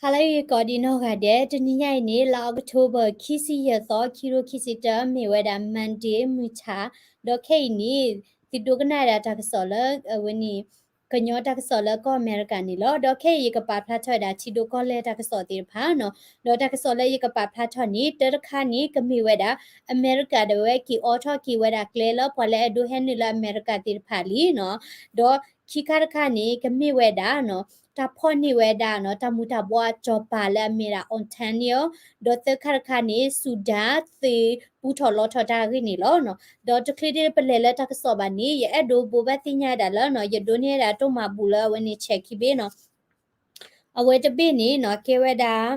ဟါလၢအဂ့ၤကိးဒံးနီၢ်ဂၤဒဲး, တနံၤညါအံၤန့ၣ် လါအီးကထိဘၢၣ် ခံဆံယဲၢ်သီ ခံကထိခံဆံတၢ မ့ၢ်ဝဲဒၣ် Monday မုၢ်ဆါ, ဒီးခဲအံၤန့ၣ် သုဒိကနၣ်ဝဲဒၣ်တၢ်ကစီၣ်လၢအဝဲန့ၣ် ကညီတၢ်ကစီၣ်လၢကီၢ်အမဲရကၤန့ၣ်လီၤ. ဒီးခဲအံၤယကပာ်ဖျါထီၣ်ဝဲဒၣ်ထံဒိၣ်ကီၢ်လဲၢ်တၢ်ကစီၣ်သ့ၣ်တဖၣ်နီၤ, ဒီးတၢ်ကစီၣ်လၢယကပာ်ဖျါထီၣ်န့ၣ် တၢတခါန့ၣ် ကမ့ၢ်ဝဲဒၣ် အမဲရကၤဒၣ်ဝဲက့ၤအိးထီၣ်က့ၤဝဲဒၣ်ကျဲလၢပှၤလၢအဲၣ်ဒိးဟဲနုာ်လၢအမဲရကၤသ့ၣ်တဖၣ်လံနီၤ, ဒီးခံခါတခါန့ၣ် ကမ့ၢ်ဝဲဒၣ်နီၤ တၢ်ဖီၣ်န့ၢ်ဝဲဒၣ်နီၤ တၢ်မူၤတၢ်ဘှီအစီၤပၤလၢအမ့ၢ်ဒၣ် Ontario, ဒီးသၢခါတခါန့ၣ် Sudan သုးပူထီၣ်လီထီၣ်တၢ်အဂ့ၢ်န့ၣ်လီၤ. ဒီးတချုးဒ်ပလဲၤလၢတၢ်ကစီၣ်ဘၣ်န့ၣ် ယအဲၣ်ဒိးဘိးဘၣ်သ့ၣ်ညါဒၣ်လၢနီၤ ယဒိးန့ၢ်ဝဲဒၣ်တိၢ်မၤဘူၣ်လၢအဝဲန့ၣ် check ခံဘ့ၣ်နီၤ အဝဲတဘ့ၣ်န့ၣ်နီၤ ကဲဝဲဒၣ်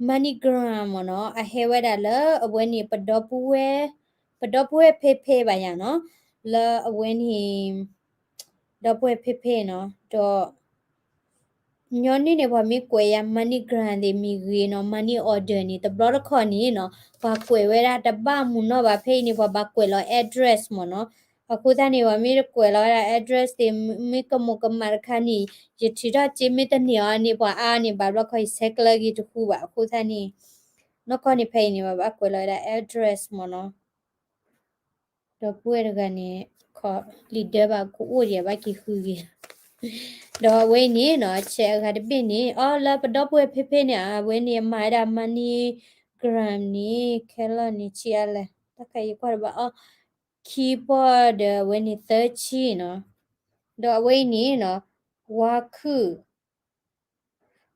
MoneyGram မ့ၢ်နီၤ, အဟဲဝဲဒၣ်လၢအဝဲန့ၣ် ပဒီပုၢ်ဝဲၢ်, ပဒီပုၢ်ဝဲၢ်ဖဲဖဲဘၣ်ယၤနီၤ, လၢအဝဲန့ၣ် ဒီပုၢ်ဝဲၢ်ဖဲဖဲနီၤ, ဒီး ညီနုၢ်န့ၣ် ပှၤမ့ၢ်ကွဲးယၤ MoneyGram သ့ၣ်မ့ၢ်ဂ့ၤနီၤ, money order န့ၣ် တဘျီတခီၣ်န့ၣ်နီၤ ပှၤကွဲးဝဲဒၣ်တဘၣ်မုာ်နီၢ်ဘၣ်, ဖဲအံၤန့ၣ် ပှၤဘၣ်ကွဲးလီၤ address မ့ၢ်နီၤ, အဃိသတးန့ၣ် ပှၤမ့ၢ်တကွဲးလီၤဝဲဒၣ် address သ့ၣ် မ့ၢ်ကမူးကမၣ်တခါန့ၣ် ယထုးထီၣ်စ့မ့ၢ်တန့ၢ်အီၤန့ၣ် ပှၤအါန့ၣ် ဘၣ်ဘျီခီအံၤ ဆဲးကျၢဂ့ၤတဃူဘၣ်, အဃိသတးန့ၣ် နီၢ်ကီၢ်န့ၣ် ဖဲအံၤန့ၣ် ပှၤဘၣ်ကွဲးလီၤဝဲဒၣ် address မ့ၢ်နီၤ ဒီပုၢ်ဝဲၢ်တဂၤန့ၣ် ခီလံာ်ဒၢဘၣ်ကအိၣ်ယဲၢ်ဘၣ်က့ၤဃုဂ့ၤ, ဒီးအဝဲအံၤန့ၣ်နီၤ ဆဲးအဂၤတဘ့ၣ်န့ၣ် အီလၢပဒီပုၢ်ဝဲၢ်ဖဲဖဲန့ၣ် အဝဲန့ၣ်အမၤဝဲဒၣ် MoneyGram န့ၣ် ခဲလၢာ်န့ၣ်ဆံးအါလဲၣ် တၢ်ခါယကွၢ်တဘၣ်အီၤ ခံပီၢ်ဒီးအဝဲန့ၣ်သၢဆံနီၤ, ဒီးအဝဲအံၤန့ၣ်နီၤ ဝါခုၣ်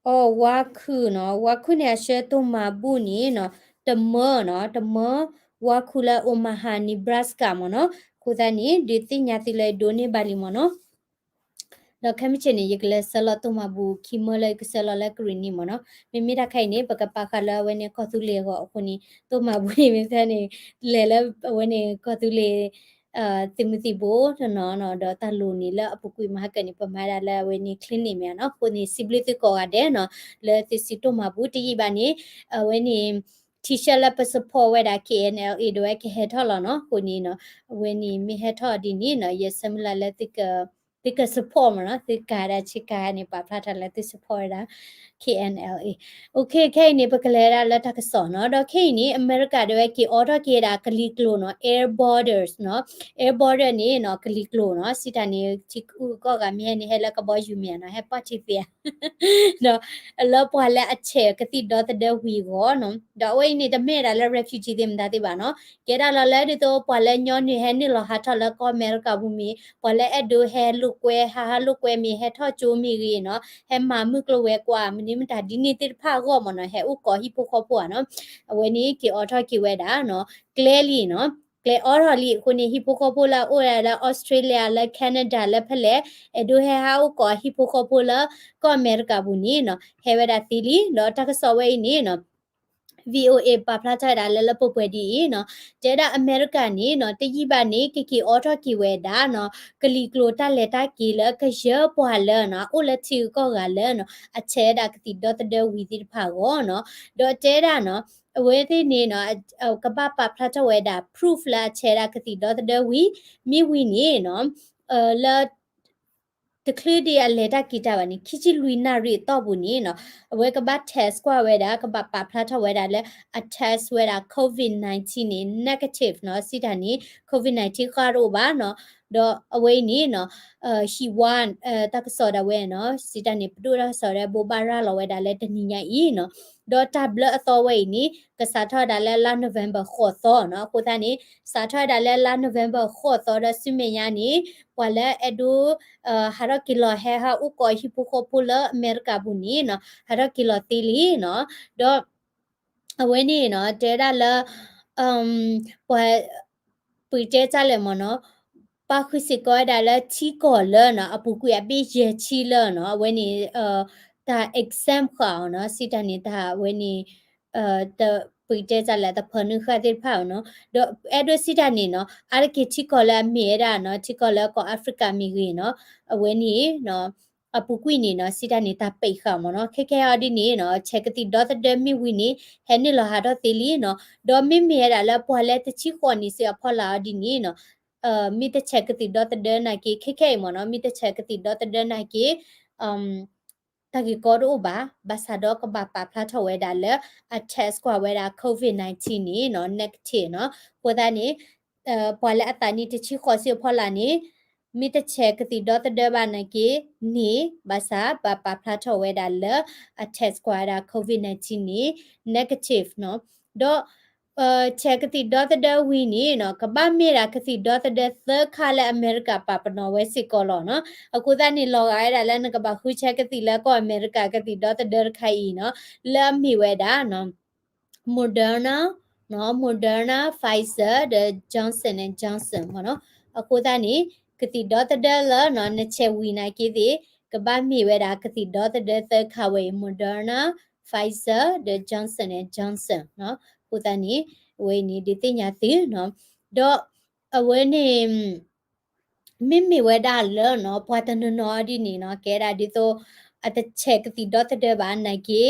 အီ ဝါခုၣ်နီၤ, ဝါခုၣ်န့ၣ် အဆှၢတိၢ်မၤဘူၣ်န့ၣ်နီၤ တမၢနီၤ, တမၢ ဝါခုၣ်လၢ Omaha Nebraska မ့ၢ်နီၤ, အဃိသတးန့ၣ် ဒုးသ့ၣ်ညါသုလၢဒိးန့ၢ်ဘၣ်လံမ့ၢ်နီၤ, ဒီးခဲမုၢ်ဆ့ၣ်န့ၣ် ယကလဲၤဆှၢလီၤတိၢ်မၤဘူၣ်ခံမၢလၢ ယကဆှၢလီၤလၢကရံၣ်နံၣ်မ့ၢ်နီၤ, မ့မ့ၢ်တၢ်ခါအံၤန့ၣ် ပကပာ်ဃာ်လၢအဝဲန့ၣ်ကီၢ်သူလ့ၤအဂီၢ်အဃိန့ၣ် တိၢ်မၤဘူၣ်န့ၣ်မ့ၢ်ဖဲန့ၣ် လဲၤလၢအဝဲန့ၣ်ကီၢ်သူလ့ၤ သုးမုၢ်သံၣ်ဘိတနီၤနီၤ, ဒီးတၢ်လိၣ်န့ၣ်လၢအပူၤကွံာ်မၤဟါကၢန့ၣ် ပမၤဒၣ်လၢအဝဲန့ၣ် clinic မ့ၢ်နီၤ, အဃိန့ၣ် စံးဘျုးသုကိးဂၤဒဲးနီၤ, လၢသုစုတိၢ်မၤဘူၣ်တယံာ်ဘၣ်န့ၣ် အဝဲန့ၣ် T-shirt လၢပ support ဝဲဒၣ် K N L A ဒီးဝဲကဟဲထီၣ်လီၤနီၤ, အဃိန့ၣ်နီၤ အဝဲန့ၣ်မ့ၢ်ဟဲထီၣ်ဒ်န့ၣ်နီၤ ယဆၢမုၢ်လၢ်လၢသုက သုက support မ့ၢ်နီၤ, သုကၤဒၣ်ဆ့ကၤန့ၣ် ပာ်ဖျါထီၣ်လၢသု support ဝဲဒၣ် K N L A. Okay, ခဲအံၤန့ၣ် ပကလဲၤဒၣ်လၢတၢ်ကစီၣ်နီၤ, ဒီးခဲအံၤန့ၣ် အမဲရကၤဒၣ်ဝဲက့ၤအိးထီၣ်က့ၤဒၣ်ကလံၤကျိာ်နီၤ, air borders နီၤ, air border န့ၣ်နီၤ ကလံၤကျိာ်နီၤ, စံးတၢ်န့ၣ် ထံဂုၤကီၢ်ဂၤမ့ၢ်ဟဲန့ၣ် ဟဲလၢကဘီယူၤမ့ၢ်ဧါနီၤ, ဟဲပီၢ်ထံသ့ဧါ ဒီးလၢပှၤလၢအဆဲးကသံၣ်ဒီသဒၢဝံၤအဂီၢ်နီၤ, ဒီးအဝဲအံၤန့ၣ် တမ့ၢ်ဝဲဒၣ်လၢ refugee သ့ၣ်မတၤသ့ၣ်ဘၣ်နီၤ, ကဲဒၣ်လီၤလၢဒ်သိးပှၤလၢညီနုၢ်ဟဲနုာ်လီၤဟးထီၣ်လၢကီၢ်အမဲရကၤပူၤမ့ၢ် ပှၤလၢအဲၣ်ဒိးဟဲလိာ်ကွဲ ဟးဟးလိာ်ကွဲမ့ၢ် ဟဲထီၣ်ကၠိမ့ၢ်ဂ့ၤနီၤ, ဟဲမၤမုၢ်ကျိၤဝဲၤကွာ် မနုၤမတၤဒ်န့ၣ်သ့ၣ်တဖၣ်အဂီၢ်မ့ၢ်နီၤ, ဟဲအိၣ်ကိးဟံၣ်ဖိဃီဖိဧါနီၤ, အဝဲန့ၣ်က့ၤအိးထီၣ်က့ၤဝဲဒၣ်နီၤ, ကျဲလံနီၤ, ကျဲအိးထီၣ်လံအဃိန့ၣ် ဟံၣ်ဖိဃီဖိလၢအအိၣ်ဒၣ်လၢ Australia လၢ Canada လၢဖဲလဲၣ် အဲၣ်ဒိးဟဲဟးအိၣ်ကိးဟံၣ်ဖိဃီဖိလၢ ကီၢ်အမဲရကၤပူၤန့ၣ်နီၤ ဟဲဝဲဒၣ်သ့လံ, ဒီးတၢ်ကစီၣ်ဝဲအံၤန့ၣ်နီၤ VOA ပာ်ဖျါထီၣ်ဝဲဒၣ်လၢလၢပှဲၤပှဲၤဒ်အံၤနီၤ, တဲဒၣ်အမဲရကၤန့ၣ်နီၤ တယံာ်ဘၣ်န့ၣ် ကက့ၤအိးထီၣ်က့ၤဝဲဒၣ်နီၤ ကလံၤကျိၤတၢ်လဲၤတၢ်က့ၤလၢကယၢပှၤလၢနီၤ အိၣ်လၢထံဂုၤကီၢ်ဂၤလၢနီၤ အဆဲးဝဲဒၣ်ကသံၣ်ဒီသဒၢဝံၤသ့ၣ်တဖၣ်အဂီၢ်နီၤ, ဒီးတဲဒၣ်နီၤ အဝဲသ့ၣ်န့ၣ်နီၤ ကဘၣ်ပာ်ဖျါထီၣ်ဝဲဒၣ် proof လၢအဆဲးဝဲဒၣ်ကသံၣ်ဒီသဒၢဝံၤ မ့ၢ်ဝံၤန့ၣ်နီၤ လၢ တချုးဒံးအလဲၤတၢ်က့ၤတၢ်ဘၣ်န့ၣ် ခံဆံလွံၢ်နၣ်ရံၣ်အတီၢ်ပူၤန့ၣ်နီၤ အဝဲကဘၣ် test ကွၢ်ဝဲဒၣ် ကဘၣ်ပာ်ဖျါထီၣ်ဝဲဒၣ်လၢ အ test ဝဲဒၣ် COVID nineteen န့ၣ် negative နီၤ စံးတၢ်န့ၣ် COVID nineteen ဃၣ်တအိၣ်ဘၣ်နီၤ, ဒီးအဝဲအံၤန့ၣ်နီၤ ဟံၣ်ဝါ တၢ်ကစီၣ်ဒၣ်ဝဲနီၤ စံးတၢ်န့ၣ် ပဒိၣ်တၢ်ကစီၣ်ဒၣ်ဝဲဘိးဘၣ်ရၤလီၤဝဲဒၣ်လၢတနံၤညါအံၤနီၤ, ဒီးတၢ်ဘျၢအသီဝဲအံၤန့ၣ် ကစးထီၣ်ဝဲဒၣ်လၢလါ November ဃိးသီနီၤ, အဃိသတးန့ၣ် စးထီၣ်ဝဲဒၣ်လၢလါ November ဃိးသီဒီးဆူမဲာ်ညါန့ၣ် ပှၤလၢအဲၣ်ဒိး ဟးထီၣ်က့ၤလီၤဟဲဟးအိၣ်ကိးဟံၣ်ဖိဃီဖိလၢအမဲရကၤပူၤန့ၣ်နီၤ ဟးထီၣ်က့ၤလီၤသ့လံနီၤ, ဒီး အဝဲန့ၣ်နီၤ တဲဝဲဒၣ်လၢ ပှၤ ပတဲတၢ်လဲၣ်မ့ၢ်နီၤ ပာ်ဃုာ်စ့ၢ်ကီးဝဲဒၣ်လၢထံကီၢ်လၢနီၤ အပူၤကွံာ်အဘ့ၣ်ယဲၢ်ဆံလၢနီၤ အဝဲန့ၣ် တၢ် exempt ဃာ်အီၤနီၤ စံးတၢ်န့ၣ် တၢ်ဝဲန့ၣ် တပတဲတၢ်လၢတဖၢနုာ်ဃာ်သ့ၣ်တဖၣ်နီၤ, ဒီးအဲၣ်ဒိးစံးတၢ်န့ၣ်နီၤ အါတက့ၢ်ထံကီၢ်လၢအမ့ၢ်ဝဲဒၣ်နီၤ ထံကီၢ်လၢကီၢ် Africa မ့ၢ်ဂ့ၤနီၤ အဝဲန့ၣ် အပူၤကွံာ်န့ၣ်နီၤ စံးတၢ်န့ၣ် တၢ်ပိတ်ဃာ်မ့ၢ်နီၤ ခဲခဲအံၤဒ်န့ၣ်နီၤ ဆဲးကသံၣ်ဒီသဒၢမ့ၢ်ဝံၤန့ၣ် ဟဲနုာ်လီၤဟးထီၣ်သ့လံနီၤ, ဒီးမ့မ့ၢ်ဝဲဒၣ်လၢပှၤလၢတဆံဃိးနံၣ်ဆူအဖီလာ်အီၤဒ်န့ၣ်နီၤ မ့ၢ်တဆဲးကသံၣ်ဒီသဒၢနာ်က့ ခဲခဲအံၤမ့ၢ်နီၤ မ့ၢ်တဆဲးကသံၣ်ဒီသဒၢနာ်က့ တၢ်ဂ့ၢ်ကီတအိၣ်ဘၣ်, ဘၣ်ဆၣ်ဒီးကဘၣ်ပာ်ဖျါထီၣ်ဝဲဒၣ်လၢ အ test ကွၢ်ဝဲဒၣ် COVID nineteen န့ၣ်နီၤ negative နီၤ. အဃိသတးန့ၣ် ပှၤလၢအသးနံၣ်တဆံဃိးဆံအဖီလာ်န့ၣ် မ့ၢ်တဆဲးကသံၣ်ဒီသဒၢဘၣ်နာ်က့န့ၣ် ဘၣ်ဆၣ်ဘၣ်ပာ်ဖျါထီၣ်ဝဲဒၣ်လၢ အ test ကွၢ်ဝဲဒၣ် COVID nineteen န့ၣ် negative နီၤ. ဒီး ဆဲးကသံၣ်ဒီသဒၢဝံၤန့ၣ်နီၤ ကဘၣ်မ့ၢ်ဒၣ်ကသံၣ်ဒီသဒၢသၢခါလၢအမဲရကၤပာ်ပနီၣ်ဝဲစ့ၢ်ကီးလီၤနီၤ. အဃိသတးန့ၣ် လီၤဂာ်ဝဲဒၣ်လၢနကဘၣ်ဃုဆဲးကသံၣ်လၢကီၢ်အမဲရကၤကသံၣ်ဒီသဒၢတခါအံၤနီၤ လၢအမ့ၢ်ဝဲဒၣ် Moderna, Moderna, Pfizer ဒီး Johnson and Johnson မ့ၢ်နီၤ. အဃိသတးန့ၣ် ကသံၣ်ဒီသဒၢလၢနီၤ နဆဲးဝံၤနာ်က့သ့ၣ် ကဘၣ်မ့ၢ်ဝဲဒၣ်ကသံၣ်ဒီသဒၢသၢခါဝဲအံၤ Moderna, Pfizer ဒီး Johnson and Johnson နီၤ. အဃိသတးန့ၣ် အဝဲအံၤန့ၣ် ဒုးသ့ၣ်ညါသုနီၤ. ဒီးအဝဲန့ၣ် မ့မ့ၢ်ဝဲဒၣ်လၢနီၤ ပှၤတနီၤနီၤဒ်န့ၣ်နီၤ ကဲဒၣ်ဒ်သိး အတဆဲးကသံၣ်ဒီသဒၢဘၣ်နာ်က့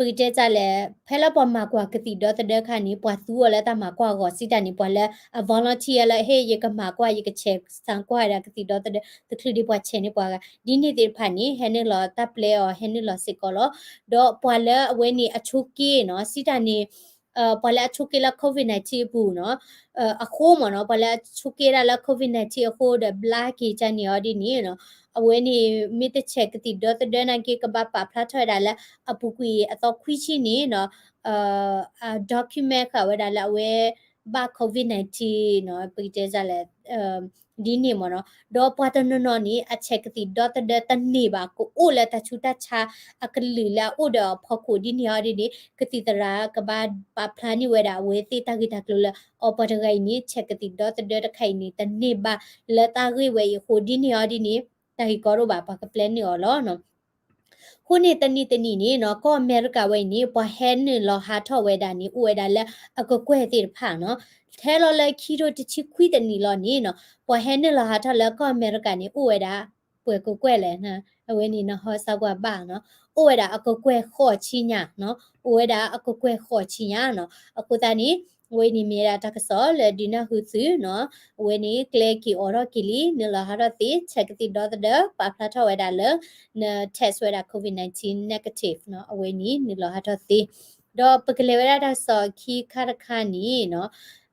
ပကတဲတၢ်လဲၣ် ဖဲလၢပှၤမၤကွၢ်ကသံၣ်ဒီသဒၢခါန့ၣ် ပှၤသူအီၤလၢတၢ်မၤကွၢ်အဂီၢ် စံးတၢ်န့ၣ် ပှၤလၢအ volunteer လၢ ဟ့ၣ် ယကမၤကွၢ် ယကဆဲးစၣ်ကွၢ်ဝဲဒၣ်ကသံၣ်ဒီသဒၢ တချုးဒံးပှၤဆဲးန့ၢ်ပှၤဂၤ ဒ်န့ၣ်သ့ၣ်တဖၣ်န့ၣ် ဟဲနုာ်လီၤတၢ်ပျဲအီၤ ဟဲနုာ်လီၤစ့ၢ်ကီးလီၤ. ဒီးပှၤလၢအဝဲန့ၣ်အဆိးက့နီၤ စံးတၢ်န့ၣ် ပှၤလၢအဆိးက့လၢ COVID nineteen အပူၤနီၤ အဃိမ့ၢ်နီၤ ပှၤလၢအဆိးက့ဒၣ်လၢ COVID nineteen အဃိဒီး ဘျါက့ၤကန့ၣ်အီၤဒ်န့ၣ်နီၤ အဝဲန့ၣ် မ့ၢ်တဆဲးကသံၣ်ဒီသဒၢနာ်က့ ကဘၣ်ပာ်ဖျါထီၣ်ဝဲဒၣ်လၢ အပူၤကွံာ်အသီခွံဆံန့ၣ်နီၤ အ document ဃာ်ဝဲဒၣ်လၢအဝဲဘၣ် COVID nineteen နီၤ ပကတဲဒ်လဲၣ် ဒ်န့ၣ်မ့ၢ်နီၤ ဒီးပှၤတနီၤနီၤန့ၣ် အဆဲးကသံၣ်ဒီသဒၢတန့ၢ်ဘၣ် ကအိၣ်လၢတၢ်ဆူးတၢ်ဆါအကလုာ်လၢအအိၣ်ဒီးအဖီခိၣ်ဒ်န့ၣ်အီၤဒ်န့ၣ် ကသံၣ်သရၣ်ကဘၣ်ပာ်ဖျါန့ၢ်ဝဲဒၣ်အဝဲသ့ၣ်တၢ်ဂ့ၢ်တၢ်ကျိၤလၢ အီၤပှၤတဂၤအံၤန့ၣ် ဆဲးကသံၣ်ဒီသဒၢတခါအံၤန့ၣ် တန့ၢ်ဘၣ်လၢတၢ်ဂ့ၢ်ဝဲအံၤအဃိဒ်န့ၣ်အီၤဒ်န့ၣ် တၢ်ဂ့ၢ်ကီတအိၣ်ဘၣ် ပှၤကပျဲနုာ်အီၤလီၤ. အဃိန့ၣ်တနံၤတနံၤန့ၣ်နီၤ ကီၢ်အမဲရကၤဝဲအံၤန့ၣ် ပှၤဟဲနုာ်လီၤဟးထီၣ်ဝဲဒၣ်န့ၣ် အိၣ်ဝဲဒၣ်လၢအကကွဲၢ်သ့ၣ်တဖၣ်နီၤ ထဲလီၤလၢခံထိတဆံခွံတနံၤလီၤန့ၣ်နီၤ ပှၤဟဲနုာ်လီၤဟးထီၣ်လၢကီၢ်အမဲရကၤန့ၣ် အိၣ်ဝဲဒၣ် ပှဲၤကကွဲၢ်လဲၣ် အဝဲန့ၣ်နဟီစါကွၢ်ဘၣ်နီၤ အိၣ်ဝဲဒၣ်အကကွဲၢ်ဃိးဆံညါနီၤ အိၣ်ဝဲဒၣ်အကကွဲၢ်ဃိးဆံညါနီၤ အဃိသတးန့ၣ် အဝဲန့ၣ်မ့ၢ်ဝဲဒၣ်တၢ်ကစီၣ်လၢဒုးနၢ်ဟူသုနီၤ အဝဲန့ၣ် ကျဲက့ၤအိးထီၣ်က့ၤလံ နုာ်လီၤဟးထီၣ်သ့ ဆဲးကသံၣ်ဒီသဒၢ ပာ်ဖျါထီၣ်ဝဲဒၣ်လၢ န test ဝဲဒၣ် COVID nineteen negative နီၤ အဝဲန့ၣ် နုာ်လီၤဟးထီၣ်သ့ ဒီးပကလဲၤဝဲဒၣ်တၢ်ကစီၣ်ခံခါတခါန့ၣ်နီၤ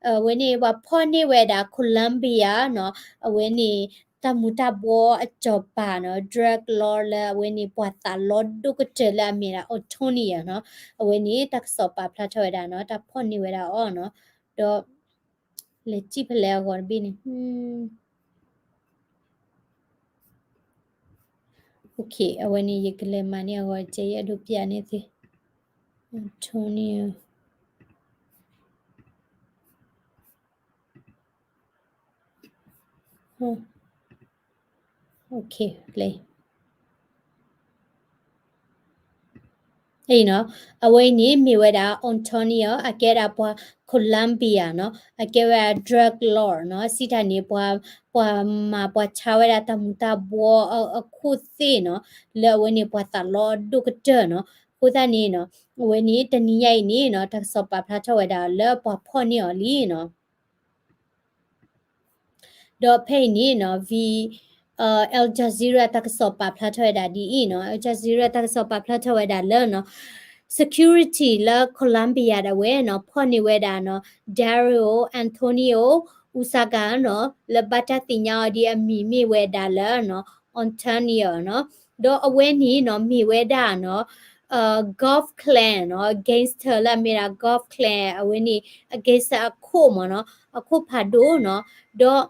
အဝဲန့ၣ် ပှၤဖီၣ်န့ၢ်ဝဲဒၣ် Colombia နီၤ အဝဲန့ၣ် တၢ်မူၤတၢ်ဘှီအစီၤပၤနီၤ drug lord လၢအဝဲန့ၣ် ပှၤသးလီဒိၣ်ကတၢၢ်လၢအမ့ၢ်ဒၣ် Antonio နီၤ အဝဲန့ၣ် တၢ်ကစီၣ်ပာ်ဖျါထီၣ်ဝဲဒၣ်နီၤ တၢ်ဖီၣ်န့ၢ်ဝဲဒၣ်အီၤနီၤ ဒီး လဲၤစံၣ်ဖဲလဲၣ်အဂီၢ်တဘ့ၣ်န့ၣ် အဝဲန့ၣ် ယကလဲၤမၤန့ၢ်အဂီၢ် ကဲယအဲၣ်ဒိးပျးန့ၢ်သု Antonio OK လဲၤ အံၤနီၤ အဝဲအံၤန့ၣ်မ့ၢ်ဝဲဒၣ် Antonio အကဲဒၣ်ပှၤ Colombia နီၤ အကဲဝဲဒၣ် drug lord နီၤ စံးတၢ်န့ၣ် ပှၤ ပှၤမၤပှၤဆါဝဲဒၣ်တၢ်မူၤတၢ်ဘှီအခိၣ်သ့ၣ်နီၤ လၢအဝဲန့ၣ်ပှၤသးလီဒိၣ်ကတၢၢ်နီၤ အဃိသတးန့ၣ်နီၤ အဝဲန့ၣ်တနံၤညါအံၤန့ၣ်နီၤ တၢ်ကစီၣ်ပာ်ဖျါထီၣ်ဝဲဒၣ်လၢပှၤဖီၣ်န့ၢ်အီၤလံနီၤ ဒီးဖဲအံၤန့ၣ်နီၤ Al Jazeera တၢ်ကစီၣ်ပာ်ဖျါထီၣ်ဝဲဒၣ်ဒ်အံၤနီၤ Al Jazeera တၢ်ကစီၣ်ပာ်ဖျါထီၣ်ဝဲဒၣ်လၢနီၤ security လၢ Colombia ဒၣ်ဝဲနီၤ ဖီၣ်န့ၢ်ဝဲဒၣ်နီၤ Dario Antonio Urzaga နီၤ လၢဘၣ်တၢ်သ့ၣ်ညါအီၤဒ်အမံၤမ့ၢ်ဝဲဒၣ်လၢနီၤ Antonio နီၤ ဒီးအဝဲန့ၣ်နီၤ မ့ၢ်ဝဲဒၣ်နီၤ Gulf Clan နီၤ gangster လၢအမ့ၢ်ဒၣ် Gulf Clan အဝဲန့ၣ် အ gangster အခိၣ်မ့ၢ်နီၤ အခိၣ်ဖးဒိၣ်နီၤ ဒီး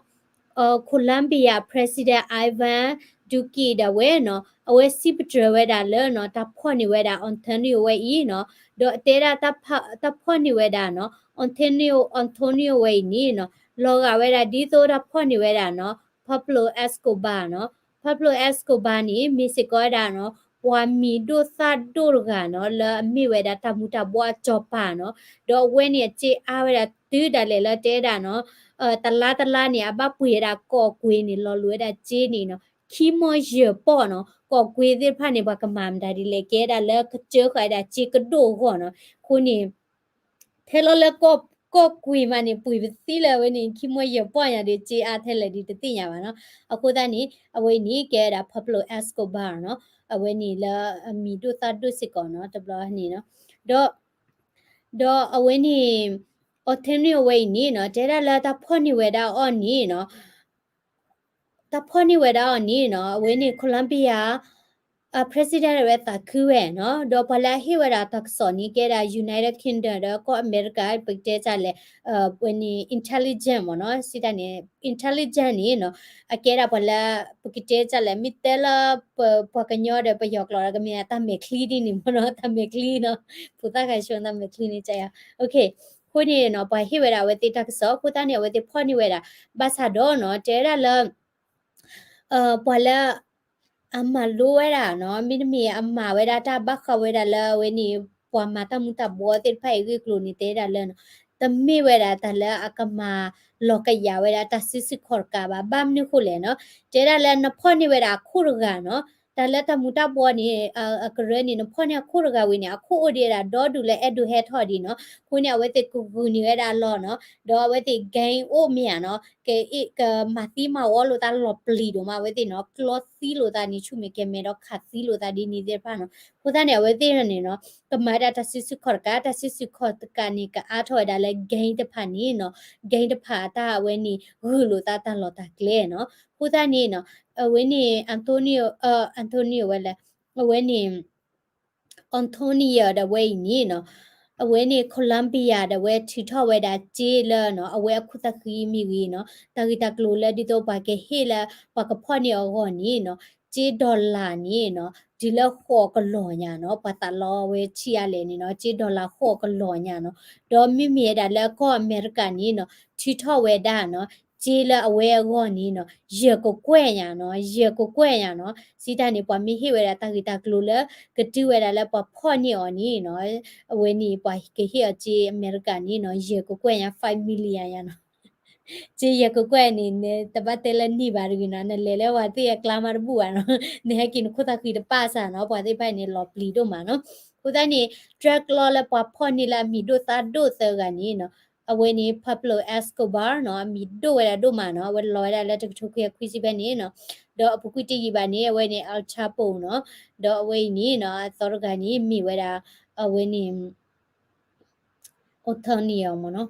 Colombia President Iván Duque ဒၣ်ဝဲနီၤ အဝဲစံးပတြၢၤဝဲဒၣ်လၢနီၤ တၢ်ဖီၣ်န့ၢ်ဝဲဒၣ် Antonio ဝဲအံၤနီၤ ဒီးတဲဒၣ် တၢ်ဖီၣ်န့ၢ်ဝဲဒၣ်နီၤ Antonio Antonio ဝဲအံၤန့ၣ်နီၤ လီၤဂာ်ဝဲဒၣ်ဒ်သိးတၢ်ဖီၣ်န့ၢ်ဝဲဒၣ်နီၤ Pablo Escobar နီၤ Pablo Escobar န့ၣ် မ့ၢ်စ့ၢ်ကီးဝဲဒၣ်နီၤ ပှၤမံၤဒိၣ်သၣ်ဒိၣ်တဂၤနီၤ လၢအမ့ၢ်ဝဲဒၣ်တၢ်မူၤတၢ်ဘှီအစီၤပၤနီၤ ဒီးအဝဲန့ၣ်အစ့အါဝဲဒၣ်တုၤဒၣ်လဲာ်လၢတဲဒၣ်နီၤ တလါတလါန့ၣ် အဘၣ်ပှ့ၤဝဲဒၣ်ကီၢ်ကွ့န့ၣ် လီၤလိာ်ဝဲဒၣ်စ့န့ၣ်နီၤ ခံမီၢ်ယဲၢ်ပီၢ်နီၤ ကီၢ်ကွ့သ့ၣ်တဖၣ်န့ၣ် ပှၤကမၤမတၤဒ်လဲၣ် ကဲဒၣ်လၢကစၢဃာ်ဝဲဒၣ်စ့ကဒိၣ်အဂီၢ်နီၤ အဃိန့ၣ် ထဲလီၤလၢကီၢ် ပှၤကွံာ်မးန့ၣ် ပှ့ၤပသံလၢအဝဲန့ၣ် ခံမွဲယဲၢ်ပီၢ်ညါဒီး စ့အါထဲလဲၣ်ဒီးတသ့ၣ်ညါဘၣ်နီၤ. အဃိသတးန့ၣ် အဝဲအံၤန့ၣ် ကဲဝဲဒၣ် Pablo Escobar နီၤ, အဝဲန့ၣ်လၢအမံၤဒိၣ်သၣ်ဒိၣ်စ့ၢ်ကီးနီၤ တဘျီန့ၣ်နီၤ. ဒီး ဒီးအဝဲန့ၣ် Antonio ဝဲအံၤန့ၣ်နီၤ တဲဒၣ်လၢတၢ်ဖီၣ်န့ၢ်ဝဲဒၣ်အီၤန့ၣ်နီၤ တၢ်ဖီၣ်န့ၢ်ဝဲဒၣ်အီၤန့ၣ်နီၤ အဝဲန့ၣ် Colombia president ဝဲသးခုဝဲနီၤ, ဒီးပှၤလၢအဟ့ၣ်ဝဲဒၣ်တၢ်ကစီၣ်န့ၣ် ကဲဒၣ် United Kingdom ဒီးကီၢ်အမဲရကၤ ပကတဲဒ်လဲၣ် ဝဲန့ၣ် intelligence မ့ၢ်နီၤ, စံးတၢ်န့ၣ် intelligence န့ၣ်နီၤ အကဲဒၣ်ပှၤလၢ ပကတဲဒ်လဲၣ် မ့ၢ်တဲလၢ ပှၤကညီဒီးပယီၤကျိာ်ဒီး ကမ့ၢ်တၢ်မဲာ်ချံန့ၣ်မ့ၢ်နီၤ, တၢ်မဲာ်ချံနီၤ, ဖိသၣ်ဃဲဆိတၢ်မဲာ်ချံန့ၣ် ကယၤ အဃိန့ၣ်နီၤ ပှၤဟ့ၣ်ဝဲဒၣ်အဝဲသ့ၣ်တၢ်ကစီၣ် အဃိသတးန့ၣ် အဝဲသ့ၣ်ဖီၣ်န့ၢ်ဝဲဒၣ် ဘၣ်ဆၣ်ဒီးနီၤ တဲဝဲဒၣ်လၢ ပှၤလၢ အမၤလိဝဲဒၣ်နီၤ, မ့တမ့ၢ်အမၤဝဲဒၣ်တၢ်ဘၣ်ဃးဝဲဒၣ်လၢအဝဲန့ၣ် ပှၤမၤတၢ်မူၤတၢ်ဘှီသ့ၣ်တဖၣ်အံၤဂ့ၢ်ကျိၤန့ၣ် တဲဒၣ်လၢနီၤ, တမ့ၢ်ဝဲဒၣ်တၢ်လၢအကမၤလီၤကယၤဝဲဒၣ်တၢ်စုဆူၣ်ခီၣ်တကးဘၣ်, ဘၣ်မနုၤဃိလဲၣ်နီၤ, တဲဒၣ်လၢနဖီၣ်န့ၢ်ဝဲဒၣ်အခိၣ်တဂၤနီၤ, တၢ်လၢတၢ်မူၤတၢ်ဘှီန့ၣ် အကရၢန့ၣ် နဖီၣ်န့ၢ်အခိၣ်တဂၤဝံၤန့ၣ် အခိၣ်အိၣ်ဒံးဝဲဒၣ်ဒီဒူၣ်လၢအဲၣ်ဒိးဟဲထီၣ်ဒံးနီၤ, အဃိန့ၣ် အဝဲသ့ၣ်ကဂုာ်န့ၢ်ဝဲဒၣ်အလီၢ်နီၤ, ဒီးအဝဲသ့ၣ် gang အိၣ်မ့ၢ်ဧါနီၤ, က ကမၤသံမၤဝီလိာ်သးလီၤပျံၤဒိၣ်မး, အဝဲသ့ၣ်နီၤ ကျီသံလိာ်သးန့ၣ် ဆူမဲာ်ကဲၤမဲာ်ဒီးခးသံလိာ်သးဒ်န့ၣ်သ့ၣ်တဖၣ်နီၤ, အဃိသတးန့ၣ် အဝဲသ့ၣ်န့ၣ်နီၤ ကမၤဝဲဒၣ်တၢ်စုဆူၣ်ခီၣ်တကး, တၢ်စုဆူၣ်ခီၣ်တကးန့ၣ် ကအါထီၣ်ဝဲဒၣ်လၢ gang တဖၣ်န့ၣ်နီၤ, gang တဖၣ်အတၢ်အဝဲန့ၣ် ဂုာ်လိာ်သးတၢ်လီၢ်တၢ်ကျဲနီၤ, အဃိသတးန့ၣ်နီၤ အဝဲန့ၣ် Antonio, Antonio ဝဲလဲၣ်, အဝဲန့ၣ် Antonio ဒၣ်ဝဲအံၤန့ၣ်နီၤ, အဝဲန့ၣ် Colombia ဒၣ်ဝဲထုးထီၣ်ဝဲဒၣ်စ့လၢနီၤ အဝဲအခိၣ်သးဃံမ့ၢ်ဂ့ၤနီၤ, တၢ်ဂ့ၢ်တၢ်ကျိၤလၢဒ်သိးပှၤကဟ့ၣ်လၢ ပှၤကဖီၣ်န့ၢ်အဂီၢ်န့ၣ်နီၤ, စ့ dollar န့ၣ်နီၤ တုၤလၢဃိးကလီၤညါနီၤ, ပှၤသးလီဝဲဆံးအါလဲၣ်န့ၣ်နီၤ, စ့ dollar ဃိးကလီၤညါနီၤ, ဒီးမ့မ့ၢ်ဝဲဒၣ်လၢကီၢ်အမဲရကၤန့ၣ်နီၤ ထုးထီၣ်ဝဲဒၣ်နီၤ စ့လၢအဝဲအဂီၢ်န့ၣ်နီၤ ယဲၢ်ကကွဲၢ်ညါနီၤ, ယဲၢ်ကကွဲၢ်ညါနီၤ, စံးတၢ်န့ၣ် ပှၤမ့ၢ်ဟ့ၣ်ဝဲဒၣ်တၢ်ဂ့ၢ်တၢ်ကျိၤလၢ ကတုၤဝဲဒၣ်လၢပှၤဖီၣ်န့ၢ်အီၤန့ၣ်နီၤ, အဝဲန့ၣ်ပှၤကဟ့ၣ်အီၤစ့အမဲရကၤန့ၣ်နီၤ ယဲၢ်ကကွဲၢ်ညါ five million ညါနီၤ စ့ယဲၢ်ကကွဲၢ်န့ၣ် နတဘၣ်တဲလၢန့ၢ်ဘၣ်တဂ့ၤနီၤ, နလဲၤလၢပှၤသ့ၣ်အကျါမးတဘူၣ်ဘၣ်နီၤ, နဟဲက့ၤနခိၣ်သးဃံတပာ်စၢ်နီၤ, ပှၤသ့ၣ်တဖၣ်န့ၣ် လီၤပျံၤဒိၣ်မးနီၤ, အဃိသတးန့ၣ် drug law လၢပှၤဖီၣ်န့ၢ်လၢအမံၤဒိၣ်သၣ်ဒိၣ်သၢဂၤန့ၣ်နီၤ, အဝဲန့ၣ် Pablo Escobar နီၤ, အမံၤဒိၣ်ဝဲဒၣ်ဒိၣ်မးနီၤ, အဝဲလီၤဝဲဒၣ်လၢတကထိခွံကယၤခွံဆံဖဲန့ၣ်နီၤ, ဒီးအပူၤကွံာ်တယံာ်ဘၣ်န့ၣ် အဝဲန့ၣ် El Chapo နီၤ, ဒီးအဝဲအံၤန့ၣ်နီၤ အသီတဂၤန့ၣ် မ့ၢ်ဝဲဒၣ် အဝဲန့ၣ် Antonio မ့ၢ်နီၤ,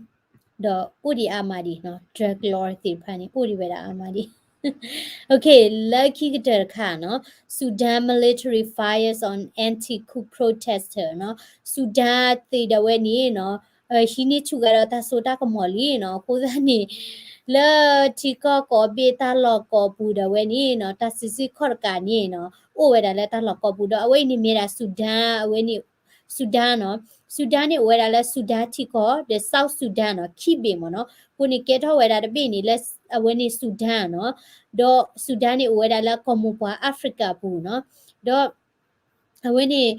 ဒီးအိၣ်ဒံးအါမးဒံးနီၤ, drug law သ့ၣ်တဖၣ်န့ၣ် အိၣ်ဒံးဝဲဒၣ်အါမးဒံး Okay, လၢခံကတၢၢ်တခါနီၤ, Sudan military fires on anti-coup protester နီၤ, Sudan သ့ၣ်ဒၣ်ဝဲန့ၣ်နီၤ, ဟံးန့ၢ်ဆူၣ်ဂၤဒီးတၢ်စိတၢ်ကမီၤလံနီၤ, အဃိသတးန့ၣ် လၢထံကီၢ်ကိးဘ့ၣ်တၢ်လီၢ်ကိးပူၤဒၣ်ဝဲန့ၣ်နီၤ, တၢ်စုဆူၣ်ခီၣ်တကးန့ၣ်နီၤ, အိၣ်ဝဲဒၣ်လၢတၢ်လီၢ်ကိးပူၤဒီး အဝဲအံၤန့ၣ်မ့ၢ်ဒၣ် Sudan အဝဲန့ၣ် Sudan နီၤ, Sudan န့ၣ်အိၣ်ဝဲဒၣ်လၢ Sudan ထံကီၢ် ဒီး South Sudan နီၤ, ခံဘ့ၣ်မ့ၢ်နီၤ, အဃိန့ၣ်ကဲထီၣ်ဝဲဒၣ်တဘ့ၣ်န့ၣ်လၢ အဝဲန့ၣ် Sudan နီၤ, ဒီး Sudan န့ၣ်အိၣ်ဝဲဒၣ်လၢကီၢ်မိၢ်ပှၢ် Africa အပူၤနီၤ, ဒီး အဝဲန့ၣ်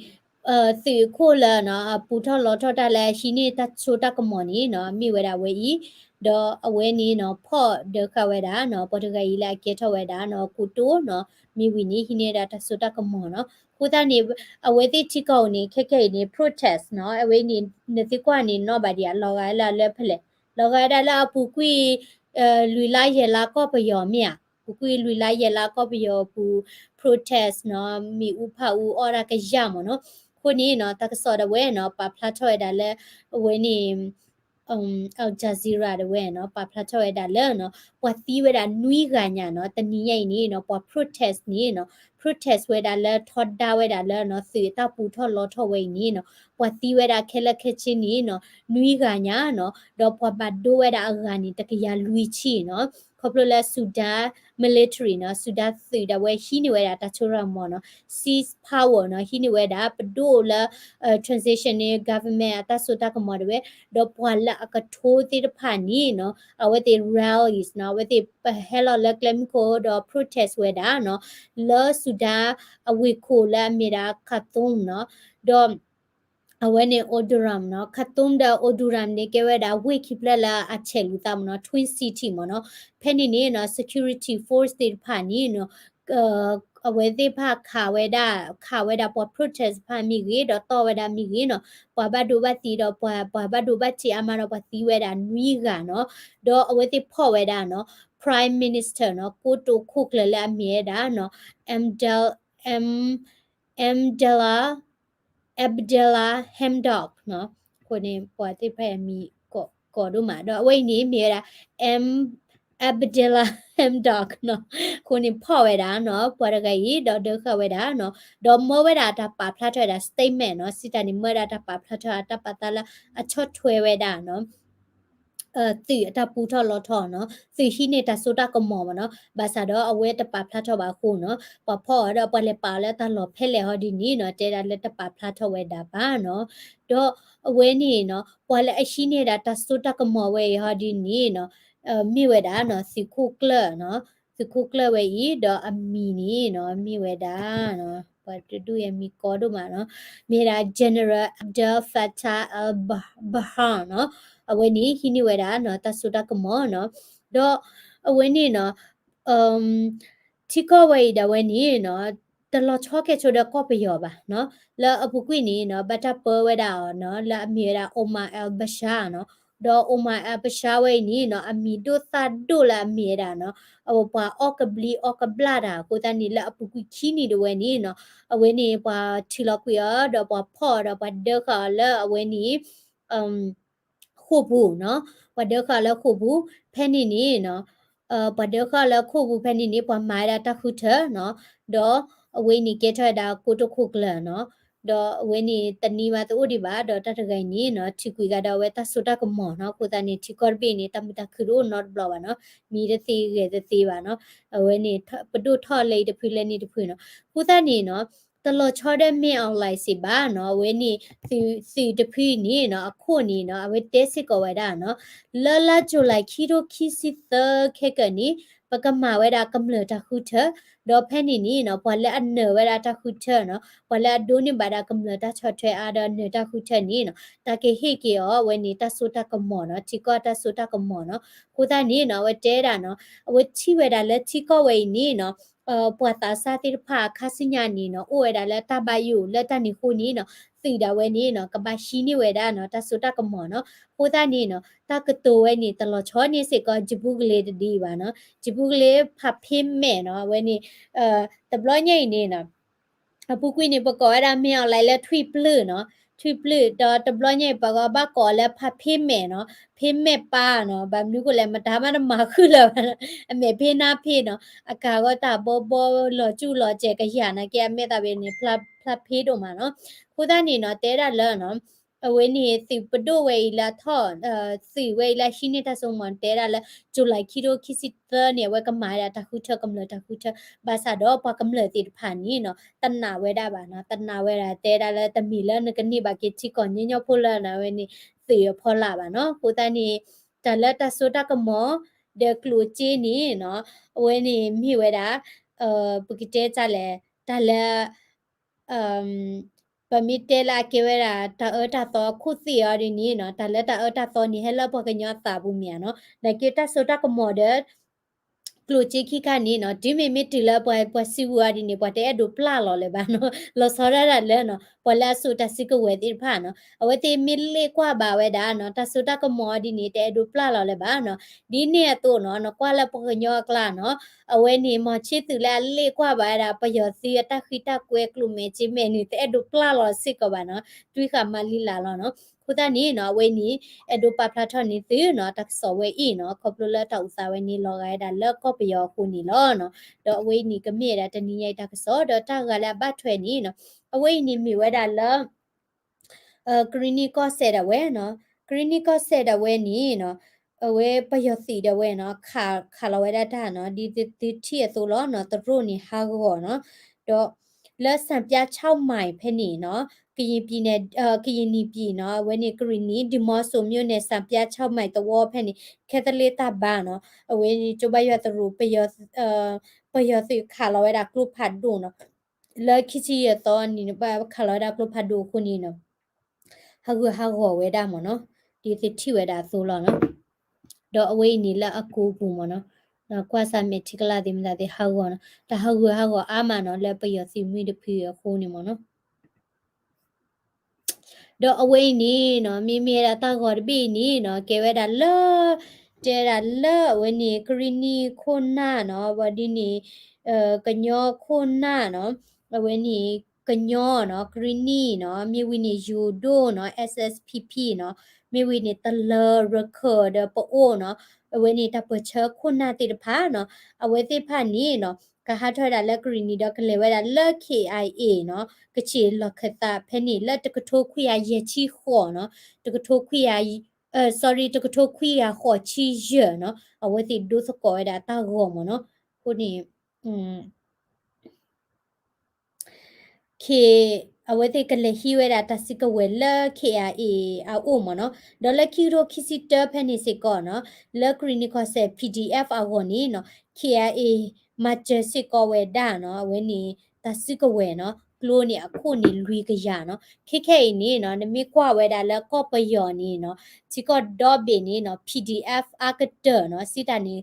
သုးခိၣ်လၢနီၤ အပူၤထီၣ်လီထီၣ်တၢ်လၢအဟံးန့ၢ်တၢ်စိတၢ်ကမီၤန့ၣ်နီၤ မ့ၢ်ဝဲဒၣ်အဝဲအံၤ, ဒီးအဝဲန့ၣ်နီၤ ဖီၣ်ဒၢဃာ်ဝဲဒၣ်နီၤ ပှၤတဂၤအံၤလၢအကဲထီၣ်ဝဲဒၣ်နီၤ ကိတိၢ်နီၤ မ့ၢ်ဝံၤန့ၣ် ဟံးန့ၢ်ဝဲဒၣ်တၢ်စိတၢ်ကမီၤနီၤ. အဃိသတးန့ၣ် အဝဲသ့ၣ်ထံကီၢ်အံၤန့ၣ် ခဲခဲအံၤန့ၣ် protest နီၤ အဝဲန့ၣ် နသံကွၢ်န့ၣ်နီၣ်ဘၣ်ဒံးဧါ လီၤဂာ်လၢအလၢဖဲလဲၣ်, လီၤဂာ်ဝဲဒၣ်လၢအပူၤကွံာ် လွံၢ်လါယဲၢ်လါကီၢ်ပယီၤမ့ၢ်ဧါ, ပူၤကွံာ်လွံၢ်လါယဲၢ်လါကီၢ်ပယီၤအပူၤ protest နီၤ မ့ၣ်အူဖးအူအီၣ်ဒၣ်ကယၢ်မ့ၢ်နီၤ. အဃိန့ၣ်နီၤ တၢ်ကစီၣ်ဒၣ်ဝဲနီၤ ပာ်ဖျါထီၣ်ဝဲဒၣ်လၢ အဝဲန့ၣ် Al Jazeera ဒၣ်ဝဲနီၤ ပာ်ဖျါထီၣ်ဝဲဒၣ်လၢနီၤ ပှၤသံဝဲဒၣ်နွံဂၤညါနီၤ တနံၤညါအံၤန့ၣ်နီၤ ပှၤ protest န့ၣ်နီၤ protest ဝဲဒၣ်လၢထီဒါဝဲဒၣ်လၢနီၤ သုးအတၢ်ပူၤထီၣ်လီထီၣ်ဝဲအံၤန့ၣ်နီၤ ပှၤသံဝဲဒၣ်ခဲလၢာ်ခဲဆ့န့ၣ်နီၤ နွံဂၤညါနီၤ ဒီးပှၤဘၣ်ဒိဝဲဒၣ်အဂၤန့ၣ် တကယၤလွံၢ်ဆံနီၤ. ခီဖျိလၢ Sudan military နီၤ Sudan သုးဒၣ်ဝဲဟံးန့ၢ်ဝဲဒၣ်တၢ်စိတၢ်ကမီၤနီၤ cease fire နီၤ ဟံးန့ၢ်ဝဲဒၣ် ပဒိၣ်လၢ transitional government အတၢ်စိတၢ်ကမီၤဒၣ်ဝဲ ဒီးပှၤလၢအကထိသ့ၣ်တဖၣ်န့ၣ်နီၤ အဝဲသ့ၣ် rallies နီၤ အဝဲသ့ၣ်ပဟဲလီၤလၢကျဲမုၢ်ခိၣ်ဒီး protest ဝဲဒၣ်နီၤ လၢ Sudan အဝ့ၢ်ခိၣ်လၢအမ့ၢ်ဒၣ် Khartoum နီၤ ဒီး အဝဲန့ၣ် Omdurman နီၤ Khartoum ဒီး Omdurman န့ၣ် ကဲဝဲဒၣ်ဝ့ၢ်ခံဖျၢၣ်လၢအဆဲးလူၤသးမ့ၢ်နီၤ Twin City မ့ၢ်နီၤ. ဖဲန့ၣ်န့ၣ်နီၤ security force သ့ၣ်တဖၣ်န့ၣ်နီၤ အဝဲသ့ၣ်တဖၣ်ခးဝဲဒၣ် ခးဝဲဒၣ်ပှၤ protest တဖၣ်မ့ၢ်ဂ့ၤ ဒီးတီၢ်ဝဲဒၣ်မ့ၢ်ဂ့ၤနီၤ ပှၤဘၣ်ဒိဘၣ်ထံးဒီး ပှၤ ပှၤဘၣ်ဒိဘၣ်ထံးအါမးဒီးပှၤသံဝဲဒၣ်နွံဂၤနီၤ ဒီးအဝဲသ့ၣ်ဖီၣ်ဝဲဒၣ်နီၤ Prime Minister နီၤ ကိတိာ်ခိၣ်ကျၢၢ်လၢအမ့ၢ်ဝဲဒၣ်နီၤ Abdel M Abdel Abdella Hamdok နီၤ အဃိန့ၣ် ပှၤသ့ၣ်တဖၣ်အမံၤကိးဒိၣ်မး ဒီးအဝဲအံၤန့ၣ်မ့ၢ်ဝဲဒၣ် M Abdella Hamdok နီၤ အဃိန့ၣ်ဖီၣ်ဝဲဒၣ်နီၤ ပှၤတဂၤအံၤ ဒီးဒၢဃာ်ဝဲဒၣ်နီၤ ဒီးမၢဝဲဒၣ်တၢ်ပာ်ဖျါထီၣ်ဝဲဒၣ် statement နီၤ စံးတၢ်န့ၣ် မၢဝဲဒၣ်တၢ်ပာ်ဖျါထီၣ်အတၢ်ပာ်သးလၢအဆီၣ်ထွဲဝဲဒၣ်နီၤ သုးအတၢ်ပူထီၣ်လီထီၣ်နီၤ သုးဟံးန့ၢ်တၢ်စိတၢ်ကမီၤမးနီၤ ဘၣ်ဆၣ်ဒီးအဝဲတပာ်ဖျါထီၣ်ဘၣ်အဃိနီၤ ပှၤဖီၣ်အီၤဒီးပှၤလဲၤပာ်အီၤလၢတၢ်လီၢ်ဖဲလဲၣ်ဟီဒ်န့ၣ်နီၤ တဲဒၣ်လၢတပာ်ဖျါထီၣ်ဝဲဒၣ်ဘၣ်နီၤ ဒီးအဝဲန့ၣ်နီၤ ပှၤလၢအဟံးန့ၢ်ဒၣ်တၢ်စိတၢ်ကမီၤဝဲအံၤဟီဒ်န့ၣ်နီၤ မ့ၢ်ဝဲဒၣ်နီၤ သုးခိၣ်ကျၢၢ်နီၤ သုးခိၣ်ကျၢၢ်ဝဲအံၤ ဒီးအမံၤန့ၣ်နီၤ မ့ၢ်ဝဲဒၣ် ပှၤတဒူၣ်အံၤအမံၤကိးဒိၣ်မးနီၤ မ့ၢ်ဝဲဒၣ် General Abdel Fattah al-Burhan နီၤ အဝဲန့ၣ်ဟံးန့ၢ်ဝဲဒၣ်နီၤ တၢ်စိတၢ်ကမီၤနီၤ ဒီးအဝဲန့ၣ်နီၤ ထံကီၢ်ဝဲအံၤဒၣ်ဝဲန့ၣ်နီၤ တလီၤဆီကဲၣ်ဆိဒီးကီၢ်ပယီၤဘၣ်နီၤ လၢအပူၤကွံာ်န့ၣ်နီၤ ဘၣ်တၢ်ပၢဝဲဒၣ်အီၤနီၤ လၢအမ့ၢ်ဝဲဒၣ် Omar al-Bashir နီၤ ဒီး Omar al-Bashir ဝဲအံၤန့ၣ်နီၤ အမံၤဒိၣ်သၣ်ဒိၣ်လၢအမ့ၢ်ဝဲဒၣ်နီၤ အဝဲပှၤအီၣ်ကဘျံးအီၣ်ကဘျၣ်တၢ်အဃိသတးန့ၣ် လၢအပူၤကွံာ်ခံနံၣ်ဒၣ်ဝဲန့ၣ်နီၤ အဝဲန့ၣ်ပှၤထံၣ်လီၤကွံာ်အီၤ ဒီးပှၤဖီၣ်အီၤဒီးပှၤဒၢဃာ်အီၤလၢအဝဲန့ၣ် ဃိာ်ပူၤနီၤ ပှၤဒၢဃာ်အီၤလၢဃိာ်ပူၤ ဖဲန့ၣ်န့ၣ်နီၤ ပှၤဒၢဃာ်အီၤလၢဃိာ်ပူၤဖဲန့ၣ်န့ၣ် ပှၤမၤဝဲဒၣ်တၢ်ဃုထၢနီၤ ဒီးအဝဲန့ၣ်ကဲထီၣ်ဝဲဒၣ်ကိတိာ်ခိၣ်ကျၢၢ်နီၤ ဒီးအဝဲန့ၣ်တနံၤမးတအိၣ်ဒံးဘၣ် ဒီးတၢ်တဂၤအံၤန့ၣ်နီၤ ထံၣ်ကွံာ်ကဒီးအဝဲတၢ်စိတၢ်ကမီၤနီၤ အဃိသတးန့ၣ် ထံကီၢ်တဘ့ၣ်န့ၣ် တၢ်မုာ်တၢ်ခုၣ်တအိၣ်နီတဘျီဘၣ်နီၤ မံၤတသ့ဂဲၤတသ့ဘၣ်နီၤ အဝဲန့ၣ် ပဒိၣ်ထီၣ်လၢအံၤတဖုလၢန့ၣ်တဖုနီၤ အဃိသတးန့ၣ်နီၤ တလီၤဆီဒီးမ့ၢ်အီၤလၢစံးဘၣ်နီၤ အဝဲန့ၣ် သုးတဖုအံၤန့ၣ်နီၤ အခိၣ်န့ၣ်နီၤ အဝဲတဲစ့ၢ်ကီးဝဲဒၣ်နီၤ လၢလါ July ခံထိခံဆံသၢခဲကၢၣ်န့ၣ် ပကမၤဝဲဒၣ်ကမျၢၢ်တၢ်ဃုထၢ ဒီးဖဲန့ၣ်န့ၣ်နီၤ ပှၤလၢအနၢၤဝဲဒၣ်တၢ်ဃုထၢနီၤ ပှၤလၢအဒိးန့ၢ်ဘၣ်ဒၣ်ကမျၢၢ်တၢ်ဆီၣ်ထွဲအါဒီးနၢၤတၢ်ဃုထၢန့ၣ်နီၤ တၢ်ကဟ့ၣ်က့ၤအီၤအဝဲန့ၣ် တၢ်စိတၢ်ကမီၤနီၤ ထံကီၢ်တၢ်စိတၢ်ကမီၤနီၤ အဃိသတးန့ၣ်နီၤ အဝဲတဲဒၣ်နီၤ အဝဲထံၣ်ဝဲဒၣ်လၢထံကီၢ်ဝဲအံၤန့ၣ်နီၤ ပှၤသးစၢ်သ့ၣ်တဖၣ်အခါဆူညါန့ၣ်နီၤ အိၣ်ဝဲဒၣ်လၢတၢ်ဘၣ်ယိၣ်လၢတၢ်န့ၣ်အဃိန့ၣ်နီၤ သုးဒၣ်ဝဲန့ၣ်နီၤ ကဘၣ်ဟံးန့ၢ်ဝဲဒၣ်နီၤ တၢ်စိတၢ်ကမီၤနီၤ အဃိသတးန့ၣ်နီၤ တၢ်ကတိၤဝဲန့ၣ် တလီၤဆီန့ၣ်စ့ၢ်ကီး ကၠံပူကလ့တဒ်အံၤဘၣ်နီၤ ကၠံပူကလ့ဖးဖ့မဲာ်နီၤ အဝဲန့ၣ် တဘျီညါအံၤန့ၣ်နီၤ အပူၤကွံာ်န့ၣ် ပကိးဝဲဒၣ်မ့ၢ်အီၤလၢ ထွံၣ်ပျုၢ်နီၤ ထွံၣ်ပျုၢ် ဒီးတဘျီညါအံၤ ပှၤကဘၣ်ကိးလၢဖးဖ့မဲာ်နီၤ ဖ့မဲာ်ပၢ်နီၤ ဘၣ်မနုၤဃိလဲၣ် မတၤမးတမၤဃုာ်လၢၤဘၣ်နီၤ အမဲာ်ဖ့နါဖ့နီၤ အကၤဂီၢ်တၢ်ဘီဘီ လီၤကၠူၣ်လီၤစဲးကယၤနာ်က့ အမဲာ်သးဝဲန့ၣ် ဖျါဖ့ဒိၣ်မးနီၤ အဃိသတးန့ၣ်နီၤ တဲဒၣ်လၢ အဝဲန့ၣ် သုးပဒိၣ်ဝဲအံၤလၢအထီၣ် သုးဝဲအံၤလၢအဟံးန့ၢ်တၢ်စိကမီၤ တဲဒၣ်လၢ July ခံထိခံဆံသၢန့ၣ် အဝဲကမၤဝဲဒၣ်တၢ်ဃုထၢ ကမျၢၢ်တၢ်ဃုထၢ ဘၣ်ဆၣ်ဒီးပှၤကမျၢၢ်သ့ၣ်တဖၣ်န့ၣ်နီၤ တနာ်ဝဲဒၣ်ဘၣ်နီၤ တနာ်ဝဲဒၣ် တဲဒၣ်လၢတမ့ၢ်လၢနကန့ၢ်ဘၣ်က့ၤထံကီၢ်ညီညီဖိလၢနဝဲန့ၣ် သုးအဖီလာ်ဘၣ်နီၤ အဃိသတးန့ၣ် တၢ်လၢတၢ်စိတၢ်ကမီၤ ဒီးကျိၣ်စ့န့ၣ်နီၤ အဝဲန့ၣ်မ့ၢ်ဝဲဒၣ် ပကတဲတၢ်လဲၣ် တၢ်လၢ ပမ့ၢ်တဲလၢအကဲဝဲဒၣ် တၢ်အၢတၢ်သီအခိၣ်သ့ၣ်အီၤဒ်န့ၣ်နီၤ တၢ်လၢတၢ်အၢတၢ်သီန့ၣ် ဟဲလၢပှၤကညီအသးပူၤမ့ၢ်ဧါနီၤ နာ်က့တၢ်စိတၢ်ကမီၤဒီး ကျိၣ်စ့ခံခါန့ၣ်နီၤ တုၤမ့ၢ်မ့ၢ်တုၤလၢပှၤ ပှၤစုကဝဲၤအီၤဒ်န့ၣ် ပှၤတအဲၣ်ဒိးပျၢ်လီၤလၢၤဘၣ်နီၤ လီၤဆီဒၣ်တၢ်လၢနီၤ ပှၤလၢအစိာ်တၢ်စုကဝဲၤသ့ၣ်တဖၣ်နီၤ အဝဲသ့ၣ်မ့ၢ်လ့ၣ်ကွၢ်ဘၣ်ဝဲဒၣ်နီၤ တၢ်စိတၢ်ကမီၤအီၤဒ်န့ၣ် တအဲၣ်ဒိးပျၢ်လီၤလၢၤဘၣ်နီၤ ဒ်န့ၣ်အသိးနီၤ နကွၢ်လၢပှၤကညီအကျါနီၤ အဝဲန့ၣ် မီၤဆ့သုးလၢအလ့ၣ်ကွၢ်ဘၣ်ဝဲဒၣ် ပယီၤသုးအတၢ်ဃံတၢ်ကွဲ ကျိၣ်မဲာ်စ့မဲာ်န့ၣ် တအဲၣ်ဒိးပျၢ်လီၤစ့ၢ်ကီးဘၣ်နီၤ တွံဃာ်မၤလံလၢ်လီၤနီၤ အဃိသတးန့ၣ်နီၤ အဝဲန့ၣ် အဲၣ်ဒိးပာ်ဖျါထီၣ်န့ၢ်သုနီၤ တၢ်ကစီၣ်ဝဲအံၤနီၤ ခီဖျိလၢတၢ်အိၣ်သးဝဲန့ၣ် လီၤဂာ်ဝဲဒၣ်လၢကီၢ်ပယီၤအဃိန့ၣ်လီၤနီၤ ဒီးအဝဲအံၤန့ၣ် ကမ့ၢ်ဝဲဒၣ်တနံၤညါအံၤတၢ်ကစီၣ် ဒီးတၢ်ဂၤလၢအဘၣ်ထွဲန့ၣ်နီၤ အဝဲအံၤန့ၣ်မ့ၢ်ဝဲဒၣ်လၢ ကရံၣ်နံၣ်ကီၢ်စဲၣ်ဒၣ်ဝဲနီၤ ကရံၣ်နံၣ်ကီၢ်စဲၣ်ဒၣ်ဝဲန့ၣ်နီၤ အဝဲပယီၤသုးဒၣ်ဝဲနီၤ ခးလီၤဝဲဒၣ်တၢ်နီၤ ဒ်သုထံၣ်အသိးလီၤနီၤ တရိၣ်န့ၣ်ဟးဂီၤနီၤ ဒီးလၢ စံပြခြောက်မိုင် ဖဲန့ၣ်နီၤ ကရင်ပြည်နယ် ကရင်နီပြည်နီၤ အဝဲန့ၣ် ကရံၣ်နံၣ် ဒီမော့ဆိုမြို့နယ် စံပြခြောက်မိုင် သဝီဖဲန့ၣ် ခဲသလ့တၢ်ဘါနီၤ အဝဲန့ၣ် ကၠိဘၣ်ယွၤသရူး ပယီၤသုးခးလီၤဝဲဒၣ်ကျိဖးဒိၣ်နီၤ လၢခံဆံယဲၢ်သီန့ၣ် ဘၣ်ခးလီၤဝဲဒၣ်ကျိဖးဒိၣ်အဃိန့ၣ်နီၤ ဟးဂူာ်ဟးဂီၤဝဲဒၣ်မ့ၢ်နီၤ ဒ်သုထံၣ်ဝဲဒၣ်အသိးလီၤနီၤ ဒီးအဝဲအံၤန့ၣ်လၢအကိာ်ပူၤမ့ၢ်နီၤ ကွၢ်စၢ်မဲာ်ထံကလၢ်သ့ၣ်မတၤသ့ၣ်ဟးဂီၤနီၤ, တၢ်ဟးဂူာ်ဟးဂီၤအါမးနီၤ လၢပယီၤသုးမုၢ်တဖုအဃိန့ၣ်မ့ၢ်နီၤ. ဒီးအဝဲအံၤန့ၣ်နီၤ မ့မ့ၢ်ဝဲဒၣ်တၢ်ဂီၤတဘ့ၣ်အံၤန့ၣ်နီၤ ကဲဝဲဒၣ်လၢ တဲဒၣ်လၢအဝဲန့ၣ် ကရံၣ်နံၣ်ခိၣ်နၢ်နီၤ, ဘၣ်ဒ်န့ၣ် ကညီခိၣ်နၢ်နီၤ, အဝဲန့ၣ် ကညီနီၤ, ကရံၣ်နံၣ်နီၤ, မ့ၢ်ဝံၤန့ၣ် ယိၤဒိၣ်နီၤ, S S P P နီၤ, မ့ၢ်ဝံၤန့ၣ် တလၢၤ ရခၢၣ်ဒီးပအိၣ်နီၤ, အဝဲန့ၣ်တၢ်ပၢၢ်ဆၢခိၣ်နၢ်သ့ၣ်တဖၣ်နီၤ, အဝဲသ့ၣ်တဖၣ်န့ၣ်နီၤ ကဟးထီၣ်ဝဲဒၣ်လၢကရံၣ်နံၣ်ဒီးကလဲၤဝဲဒၣ်လၢ K I A နီၤ, ကချ့ၣ်လီၢ်ခၢၣ်သးဖဲန့ၣ် လၢတကထိခွံကယၤယဲၢ်ဆံဃိးနီၤ, တကထိခွံကယၤ sorry တကထိခွံကယၤဃိးဆံယဲၢ်နီၤ, အဝဲသ့ၣ်ဒိသကိးဝဲဒၣ်တၢ်ဂီၤမ့ၢ်နီၤ, အဃိန့ၣ် အဝဲသ့ၣ်ကလဲၤဟံးဝဲဒၣ်တၢ်စုကဝဲၤလၢ K I A အအိၣ်မ့ၢ်နီၤ, ဒီးလၢခံကထိခံဆံတၢဖဲန့ၣ်စ့ၢ်ကီးနီၤ, လၢကရံၣ်နံၣ်ကီၢ်စဲၣ် P D F အဂီၢ်န့ၣ်နီၤ, K I A မၤစၢၤစ့ၢ်ကီးဝဲဒၣ်နီၤ, အဝဲန့ၣ် တၢ်စုကဝဲၤနီၤ, ကျိန့ၣ်အခိၣ်န့ၣ်လွံၢ်ကယၤနီၤ, ခဲခဲအံၤန့ၣ်နီၤ, နမ့ၢ်ကွၢ်ဝဲဒၣ်လၢကီၢ်ပယီၤန့ၣ်နီၤ, ထံကီၢ်ဒီဘ့ၣ်န့ၣ်နီၤ, P D F အါကတၢၢ်နီၤ, စံးတၢ်န့ၣ်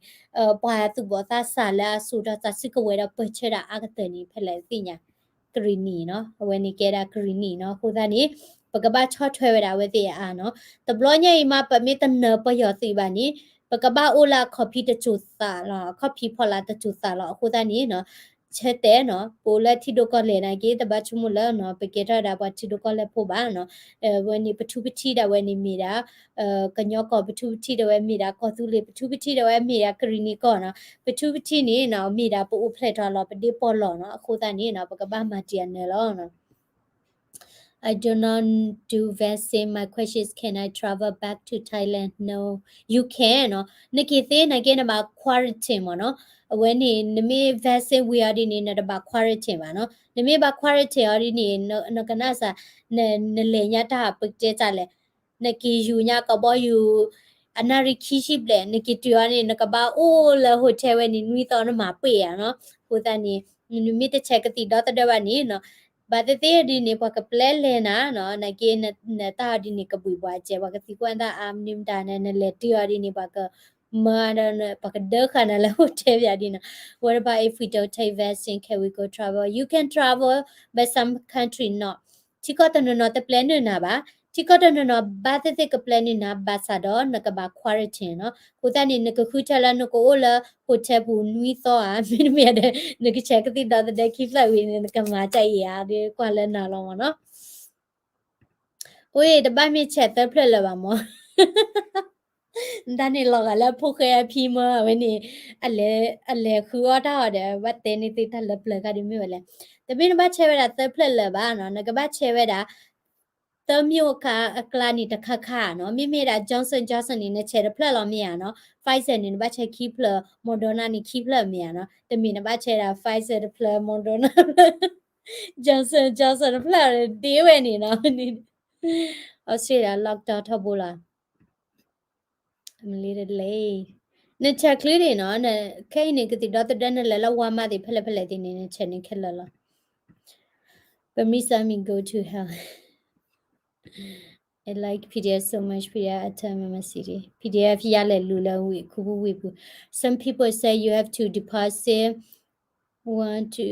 ပှၤသူၣ်ဘီၣ်သးစၢ်လၢအစိာ်ထီၣ်တၢ်စုကဝဲၤဒီးပၢၢ်ဆၢဒၣ်အါကတၢၢ်န့ၣ် ဖဲလဲၣ်သ့ၣ်ညါ, ကရံၣ်နံၣ်နီၤ, အဝဲန့ၣ်ကဲဒၣ်ကရံၣ်နံၣ်နီၤ, အဃိသတးန့ၣ် ပကဘၣ်ဆီၣ်ထွဲဝဲဒၣ်အဝဲသ့ၣ်အါနီၤ, တဘျီညါအံၤမး ပမ့ၢ်တနၢၤပယီၤသုးဘၣ်န့ၣ် ပကဘၣ်အိၣ်လၢအခီၣ်ဖံးတစိၤသးလီၤ, အခီၣ်ဖံးဖီလာ်တစိၤသးလီၤ, အဃိသတးန့ၣ်နီၤ, ဆၢတဲာ်နီၤ, ပအိၣ်လၢထံဒိၣ်ကီၢ်လဲၢ်နာ်က့ တဘၣ်ဆိကမိၣ်လၢနီၤ, ပကဲထီၣ်ဝဲဒၣ်ပှၤထံဒိၣ်ကီၢ်လဲၢ်ဖိဘၣ်နီၤ, ဝဲန့ၣ် ပထူပထံဒၣ်ဝဲန့ၣ်မ့ၢ်ဒၣ် ကညီကီၢ်, ပထူပထံဒၣ်ဝဲမ့ၢ်ဒၣ်ကီၢ်သူလ့ၤ, ပထူပထံဒၣ်ဝဲမ့ၢ်ဒၣ်ကရံၣ်နံၣ်ကီၢ်နီၤ, ပထူပထံန့ၣ်နီၤ မ့ၢ်ဒၣ်ပအိၣ်ဖျဲၣ်ထီၣ်လီၤ, ပဒ့ပီၢ်လီၤနီၤ, အဃိသတးန့ၣ်နီၤ ပကဘၣ်မၤတံၢ်အနၢၤလီၤနီၤ. I do not do vaccine. My question is, can I travel back to Thailand? No, you can နီၤ, နက့ၤသ့နာ်က့ နဘၣ် quarantine မ့ၢ်နီၤ, အဝဲန့ၣ် နမ့ၢ် vaccine ဝံၤအီၤဒ်န့ၣ် နတဘၣ် quarantine ဘၣ်နီၤ, နမ့ၢ်ဘၣ် quarantine အီၤဒ်န့ၣ် နကနၣ်စၢ် နလဲၤညါတၢ်ပကတဲတၢ်လဲၣ် နက့ၤယူၤညါကဘီယူၤ အနၣ်ရံၣ်ခံဆံဘျဲၣ် နက့ၤတုၤအီၤန့ၣ် နကဘၣ်အိၣ်လၢ hotel ဝဲန့ၣ် နွံသီနမၤပှဲၤဧါနီၤ. အဃိသတးန့ၣ် နမ့ၢ်တဆဲးကသံၣ်ဒီသဒၢဘၣ်န့ၣ်နီၤ, ဘၣ်သ့ၣ်သ့ၣ်ဒ်န့ၣ် ပှၤကပျဲလဲၤနၤနီၤ, နာ်က့ နတၢ်အီၤဒ်န့ၣ် ကဘှံးပှၤစဲး ပှၤကသံကွၢ်နတၢ်အါမနုၤမတၤန့ၣ် နလဲၤတုၤအီၤဒ်န့ၣ် ပှၤကမၢဒီး ပှၤကဒၢဃာ်နၤလၢ hotel ပၠးဒ်နီၤ. What about if we don't take vaccine? Can we go travel? You can travel, but some country not. ထံကီၢ်တနီၤနီၤတပျဲနုာ်နၤဘၣ်. ထံကီၢ်တနီၤနီၤ ဘၣ်သ့ၣ်သ့ၣ်ကပျဲနုာ်နၤ ဘၣ်ဆၣ်ဒီးနကဘၣ် quarantine နီၤ. အဃိသတးန့ၣ် နကဃုထၢလၢနကအိၣ်လၢ hotel ပူၤနွံသီဧါ, မ့တမ့ၢ်ဒီး နကဆဲးကသံၣ်ဒီသဒၢခံဖျၢၣ်ဝံၤန့ၣ် နကမၤတၢ်အံၤဧါ, ဒ်ကွၢ်လၢနၤလီၤမ့ၢ်နီၤ. အိၣ် တဘၣ်မ့ၢ်ဆဲးသၢဖျၢၣ်လၢၤဘၣ်မ့ၢ် တၢ်န့ၣ်လီၤဂာ်လၢဖိဃဲအဖံမ့ၢ် အဝဲန့ၣ် အလဲၤဃုအီၣ်တၢ်အီၤဒီး ဘၣ်တဲန့ၢ်သုတၢ်လၢပျၢၤခါဒ်မ့ၢ်ဝဲလဲၣ်. တမ့ၢ်နဘၣ်ဆဲးဝဲဒၣ်သၢဖျၢၣ်လၢၤဘၣ်နီၤ, နကဘၣ်ဆဲးဝဲဒၣ် သၢမျိုးအကျါန့ၣ်တခါခါနီၤ. မ့မ့ၢ်ဒၣ် Johnson Johnson န့ၣ် နဆဲးတဖျၢၣ်လီၤမ့ၢ်ဧါနီၤ, Pfizer န့ၣ် နဘၣ်ဆဲးခံဖျၢၣ်, Moderna န့ၣ် ခံဖျၢၣ်မ့ၢ်ဧါနီၤ. တမ့ၢ်နဘၣ်ဆဲးဒၣ် Pfizer တဖျၢၣ်, Moderna တဖျၢၣ်, Johnson Johnson တဖျၢၣ် ဒ့ဝဲန့ၣ်နီၤ. Australia lockdown ထီဘိလီၤ. မလ့တလဲ, နဆဲးချုးဒံးနီၤ, ခဲအံၤန့ၣ် ကသံၣ်ဒီသဒၢနလဲၤလၢ Walmart သ့ၣ် ဖဲလဲၣ်ဖဲလဲၣ်သ့ၣ်န့ၣ် နဆဲးန့ၣ်ခဲလၢာ်လီၤ. But me, some go to hell. I like P D F so much, P D F attack my city. P D F ယလဲၤလူၤလၢဝ့ၢ်ခူပူၤဝ့ၢ်ပူၤ. Some people say you have to deposit one to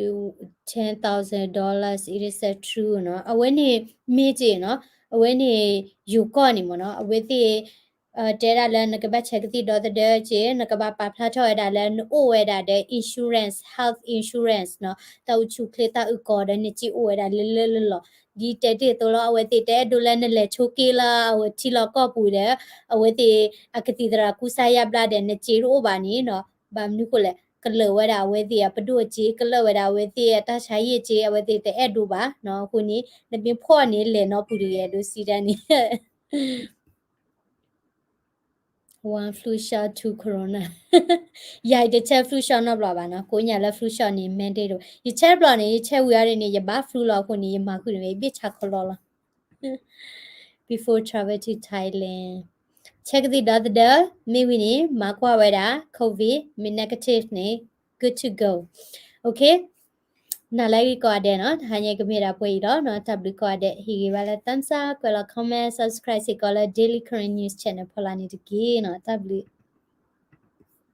ten thousand dollars. It is that true နီၤ. အဝဲန့ၣ်မ့ၢ်က့ၤနီၤ, အဝဲန့ၣ် ယိၤကီၢ်န့ၣ်မ့ၢ်နီၤ, အဝဲသ့ၣ် တဲဒၣ်လၢနကဘၣ်ဆဲးကသံၣ်ဒီသဒၢက့ၤ, နကဘၣ်ပာ်ဖျါထီၣ်ဝဲဒၣ်လၢနအိၣ်ဝဲဒၣ်ဒီး insurance, health insurance နီၤ, တၢ်အိၣ်ဆူၣ်အိၣ်ချ့တၢ်အုၣ်ကီၤဒီး နစ့အိၣ်ဝဲဒၣ်လၢလၢလီၢ်လီၢ်. ဒ်တဲတ့ၢ်အသိးလီၤ, အဝဲသ့ၣ်တအဲၣ်ဒိးလၢနလဲၤဆိးက့လၢအဝဲထံလီၢ်ကီၢ်ပူၤဒီး အဝဲသ့ၣ်အကသံၣ်သရၣ်ကူစါယါဘျါဒီး နစ့တအိၣ်ဘၣ်န့ၣ်နီၤ, ဘၣ်မနုၤဃိလဲၣ်, ကလၢာ်ဝဲဒၣ်အဝဲသ့ၣ်အပဒိၣ်စ့, ကလၢာ်ဝဲဒၣ်အဝဲသ့ၣ်အတၢ်ဆါဟံၣ်စ့, အဝဲသ့ၣ်တအဲၣ်ဒိးဘၣ်နီၤ. အဃိန့ၣ် နမ့ၢ်ဖှီၣ်န့ၣ် လဲၤနီတပူၤတဂ့ၤ ဒိးစံးတၢ်န့ၣ် One flu shot, two corona. ယၤအံၤတဆဲး flu shot နီတဘျီဘၣ်နီၤ, ကိးညါလၢ flu shot န့ၣ် mandate တအိၣ်, ယဆဲးတဘျီန့ၣ် ယဆဲးဝံၤအီၤဒ်န့ၣ် ယဘၣ် flu လီၤ. အဃိန့ၣ် ယမၤဃုာ်န့ၣ် ယဘ့ၣ်ဆါခီလီလီၤ. Before travel to Thailand, ဆဲးကသံၣ်ဒီသဒၢ, မ့ၢ်ဝံၤန့ၣ် မၤကွၢ်ဝဲဒၣ် COVID, မ့ၢ် negative န့ၣ် good to go. Okay, နၤလၢအဂ့ၤကိးဂၤဒဲးနီၤ, တဟါညါကမ့ၢ်ဒၣ်ပှဲၤအံၤလီၤနီၤ, တၢ်ဘျုးကိးဂၤဒဲး, ဟ့ၣ်ဂံၢ်ဘါလၢ thumbs up, ကွဲးလီၤ comment, subscribe စ့ၢ်ကီးလၢ Daily Karen News Channel ဖီလာ်န့ၣ်တက့ၢ်နီၤ, တၢ်ဘျုး.